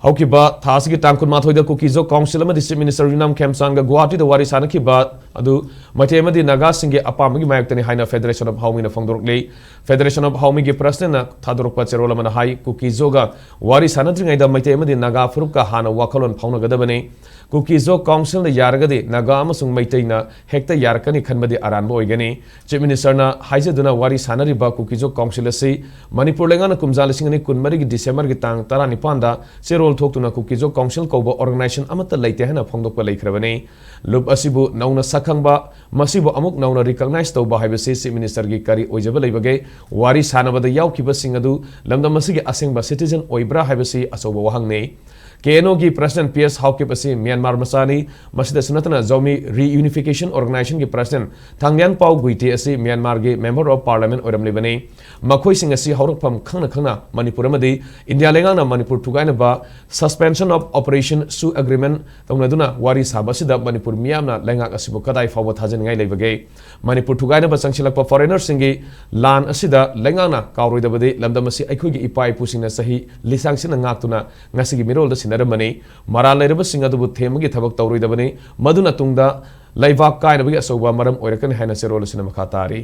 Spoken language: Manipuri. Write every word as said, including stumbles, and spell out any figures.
ꯍꯧꯈꯤꯕ ꯊꯥ ꯑꯁꯤꯒꯤ ꯇꯥꯡ ꯀꯨꯟꯃꯥꯊꯣꯏꯗ ꯀꯨꯀꯤꯖꯣ ꯀꯥꯎꯟꯁꯤꯜ ꯑꯃꯗꯤ ꯆꯤꯐ ꯃꯤꯅꯤꯁꯇꯔ ꯌꯨꯅꯥꯝ ꯈꯦꯝꯆꯥꯟꯒ ꯒꯨꯋꯥꯍꯥꯇꯤꯗ ꯋꯥꯔꯤ ꯁꯥꯅꯈꯤꯕ ꯑꯗꯨ ꯃꯩꯇꯩ ꯑꯃꯗꯤ ꯅꯥꯒꯥꯁꯤꯡꯒꯤ ꯑꯄꯥꯝꯕꯒꯤ ꯃꯥꯌꯣꯛꯇꯅꯤ ꯍꯥꯏꯅ ꯐꯦꯗꯔꯦꯁꯟ ꯑꯣꯐ ꯍꯥꯎꯃꯤꯅ ꯐꯣꯡꯗꯣꯔꯛꯂꯤ꯫ ꯐꯦꯗꯔꯦꯁꯟ ꯑꯣꯐ ꯍꯥꯎꯃꯤꯒꯤ ꯄ꯭ꯔꯁꯤꯗꯦꯟꯅ ꯊꯥꯗꯣꯔꯛꯄ ꯆꯦꯔꯣꯜ ꯑꯃꯅ ꯍꯥꯏ, ꯀꯨꯀꯤꯖꯣꯒ ꯋꯥꯔꯤ ꯁꯥꯅꯗ꯭ꯔꯤꯉꯩꯗ ꯃꯩꯇꯩ ꯑꯃꯗꯤ ꯅꯥꯒꯥ ꯐꯨꯔꯨꯞꯀ ꯍꯥꯟꯅ ꯋꯥꯈꯜꯂꯣꯟ ꯐꯥꯎꯅꯒꯗꯕꯅꯤ꯫ ꯀꯨꯀꯤꯖꯣ ꯀꯥꯎꯟꯁꯤꯜꯅ ꯌꯥꯔꯒꯗꯤ ꯅꯥꯒꯥ ꯑꯃꯁꯨꯡ ꯃꯩꯇꯩꯅ ꯍꯦꯛꯇ ꯌꯥꯔꯛꯀꯅꯤ ꯈꯟꯕꯗꯤ ꯑꯔꯥꯟꯕ ꯑꯣꯏꯒꯅꯤ꯫ ꯆꯤꯐ ꯃꯤꯅꯤꯁꯇꯔꯅ ꯍꯥꯏꯖꯗꯨꯅ ꯋꯥꯔꯤ ꯁꯥꯅꯔꯤꯕ ꯀꯨꯀꯤꯖꯣ ꯀꯥꯎꯟꯁꯤꯜ ꯑꯁꯤ ꯃꯅꯤꯄꯨꯔ ꯂꯩꯉꯥꯛꯅ ꯀꯨꯝꯖꯥ ꯂꯤꯁꯤꯡ ꯑꯅꯤ ꯀꯨꯟꯃꯔꯤꯒꯤ ꯗꯤꯁꯦꯝꯕꯔꯒꯤ ꯇꯥꯡ ꯇꯔꯥꯅꯤꯄꯥꯟꯗ ꯆꯦꯔꯣꯜ ꯊꯣꯛꯇꯨꯅ ꯀꯨꯀꯤꯖꯣ ꯀꯥꯎꯟꯁꯤꯜ ꯀꯧꯕ ꯑꯣꯔꯒꯅꯥꯏꯖꯦꯁꯟ ꯑꯃꯠꯇ ꯂꯩꯇꯦ ꯍꯥꯏꯅ ꯐꯣꯡꯗꯣꯛꯄ ꯂꯩꯈ꯭ꯔꯕꯅꯤ꯫ ꯂꯨꯞ ꯑꯁꯤꯕꯨ ꯅꯧꯅ ꯁꯛꯈꯪꯕ, ꯃꯁꯤꯕꯨ ꯑꯃꯨꯛ ꯅꯧꯅ ꯔꯤꯀꯛꯅꯥꯏꯖ ꯇꯧꯕ ꯍꯥꯏꯕꯁꯤ ꯆꯤꯐ ꯃꯤꯅꯤꯁꯇꯔꯒꯤ ꯀꯔꯤ ꯑꯣꯏꯖꯕ ꯂꯩꯕꯒꯦ? ꯋꯥꯔꯤ ꯁꯥꯅꯕꯗ ꯌꯥꯎꯈꯤꯕꯁꯤꯡ ꯑꯗꯨ ꯂꯝꯗꯝ ꯑꯁꯤꯒꯤ ꯑꯁꯦꯡꯕ ꯁꯤꯇꯤꯖꯟ ꯑꯣꯏꯕ꯭ꯔꯥ ꯍꯥꯏꯕꯁꯤ ꯑꯆꯧꯕ ꯋꯥꯍꯪꯅꯤ꯫ ꯀꯦ ꯑꯦꯟ ꯑꯣꯒꯤ ꯄ꯭ꯔꯁꯤꯗꯦꯟꯠ ꯄꯤ ꯑꯦꯁ ꯍꯥꯎꯀꯤꯞ ꯑꯁꯤ ꯃ꯭ꯌꯥꯟꯃꯥꯔ ꯃꯆꯥꯅꯤ꯫ ꯃꯁꯤꯗꯁꯨ ꯅꯠꯇꯅ ꯖꯧꯃꯤ ꯔꯤꯌꯨꯅꯤꯐꯤꯀꯦꯁꯟ ꯑꯣꯔꯒꯅꯥꯏꯖꯦꯁꯟꯒꯤ ꯄ꯭ꯔꯁꯤꯗꯦꯟꯠ ꯊꯥꯡꯂꯤꯌꯥꯟ ꯄꯥꯎ ꯒꯨꯏꯇꯦ ꯑꯁꯤ ꯃ꯭ꯌꯥꯟꯃꯥꯔꯒꯤ ꯃꯦꯝꯕꯔ ꯑꯣꯐ ꯄꯥꯔꯂꯤꯌꯥꯃꯦꯟꯠ ꯑꯣꯏꯔꯝꯂꯤꯕꯅꯤ꯫ ꯃꯈꯣꯏꯁꯤꯡ ꯑꯁꯤ ꯍꯧꯔꯛꯐꯝ ꯈꯪꯅ ꯈꯪꯅ ꯃꯅꯤꯄꯨꯔ ꯑꯃꯗꯤ ꯏꯟꯗꯤꯌꯥ ꯂꯩꯉꯥꯛꯅ ꯃꯅꯤꯄꯨꯔ ꯊꯨꯒꯥꯏꯅꯕ Suspension of Operation ꯁꯨ ꯑꯦꯒ꯭ꯔꯤꯃꯦꯟꯠ ꯇꯧꯅꯗꯨꯅ ꯋꯥꯔꯤ ꯁꯥꯕ ꯑꯁꯤꯗ ꯃꯅꯤꯄꯨꯔ ꯃꯤꯌꯥꯝꯅ ꯂꯩꯉꯥꯛ ꯑꯁꯤꯕꯨ ꯀꯗꯥꯏ ꯐꯥꯎꯕ ꯊꯥꯖꯅꯤꯡꯉꯥꯏ ꯂꯩꯕꯒꯦ? ꯃꯅꯤꯄꯨꯔ ꯊꯨꯒꯥꯏꯅꯕ ꯆꯪꯁꯤꯜꯂꯛꯄ ꯐꯣꯔꯦꯅꯔꯁꯤꯡꯒꯤ ꯂꯥꯟ ꯑꯁꯤꯗ ꯂꯩꯉꯥꯛꯅ ꯀꯥꯎꯔꯣꯏꯗꯕꯗꯤ ꯂꯝꯗꯝ ꯑꯁꯤ ꯑꯩꯈꯣꯏꯒꯤ ꯏꯄꯥ ꯏꯄꯨꯁꯤꯡꯅ ꯆꯍꯤ ꯂꯤꯁꯥꯡꯁꯤꯟꯅ ꯉꯥꯛꯇꯨꯅ ꯉꯁꯤꯒꯤ ꯃꯤꯔꯣꯜꯗ ꯁꯤꯟꯅꯔꯝꯕꯅꯤ꯫ ꯃꯔꯥꯜ ꯂꯩꯔꯕꯁꯤꯡ ꯑꯗꯨꯕꯨ ꯊꯦꯝꯕꯒꯤ ꯊꯕꯛ ꯇꯧꯔꯣꯏꯗꯕꯅꯤ꯫ ꯃꯗꯨꯅ ꯇꯨꯡꯗ ꯂꯩꯕꯥꯛ ꯀꯥꯏꯅꯕꯒꯤ ꯑꯆꯧꯕ ꯃꯔꯝ ꯑꯣꯏꯔꯛꯀꯅꯤ ꯍꯥꯏꯅ ꯆꯦꯔꯣꯜ ꯑꯁꯤꯅ ꯃꯈꯥ ꯇꯥꯔꯤ꯫